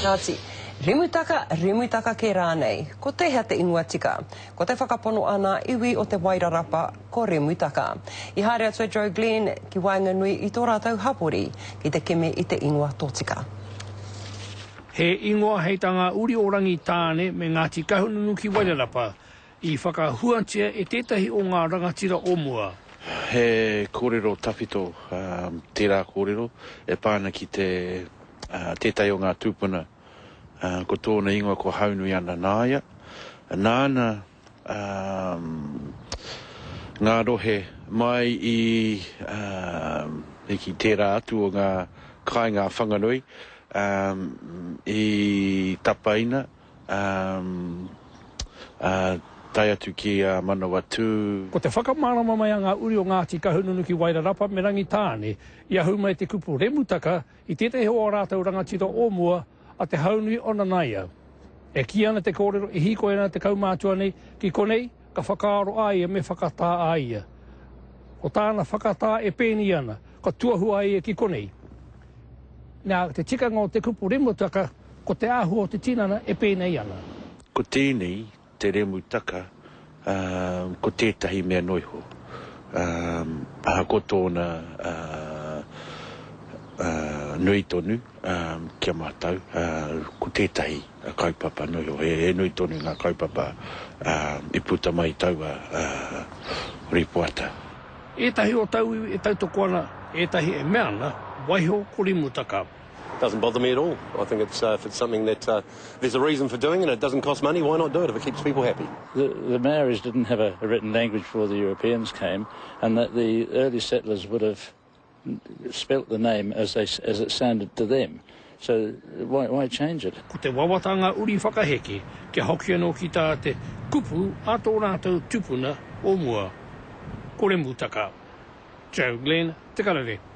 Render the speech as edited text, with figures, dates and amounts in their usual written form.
Kāti, Rimutaka, Rimutaka kē rānei, ko tēhea te ingoa tika? Ko te whakapono a ngā iwi o Te Wairarapa, ko Remutaka. I haere atu a Joe Glenn ki waenganui i tō rātou hapori ki te kimi i te ingoa tōtika. He ingoa hei tā ngā uri o Rangitāne me Ngāti Kahungunu ki Wairarapa, i whakahuatia e tētahi o ngā rangatira o mua. He kōrero tawhito tērā kōrero e pā ana ki te tētahi o ngā tūpuna, ko tōna ingoa ko Haunui Ananaia. Nāna ngā rohe mai i ki tērā atu o ngā kāinga a Whanganui i tapaina, tae atu ki a Manawatū. Ko te whakamārama mai a ngā uri o Ngāti Kahungunu ki Wairarapa me Rangitāne i ahu mai te kupu remutaka i tētahi o ā rātou rangatira o mua, a Te Haunui o Nanaia. E kī ana te kōrero e hīkoi ana te kaumātua nei ki konei, ka whakaaro a ia me whakatā a ia. Ko tāna whakatā e pēnei ana, ka tuahu a ia ki konei. Nā, te tikanga o te kupu remutaka, ko te āhua o te tinana e pēnei ana. Ko tēnei te remutaka, ā, ko tētahi mea noiho, ā, ahakoa tōna, ā, ā, nui tonu, ā, ki a mātou, ā, ko tētahi kaupapa noiho, he, he nui tonu ngā kaupapa, ā, i puta mai i taua, ā, rīpoata. Ētahi o tauiwi e tautoko ana, ētahi e mea ana, waiho ko Rimutaka. Doesn't bother me at all. I think it's uh, if it's something that uh, there's a reason for doing it and it doesn't cost money, why not do it if it keeps people happy? The, the Maoris didn't have a, a written language before the Europeans came, and that the early settlers would have spelt the name as, they, as it sounded to them. So why, why change it? Ko te wawata ngā uri whakaheke kia hoki anō ki tā te kupu a tō rātou tupuna o mua. Ko Remutaka. Joe Glenn, Te Karere.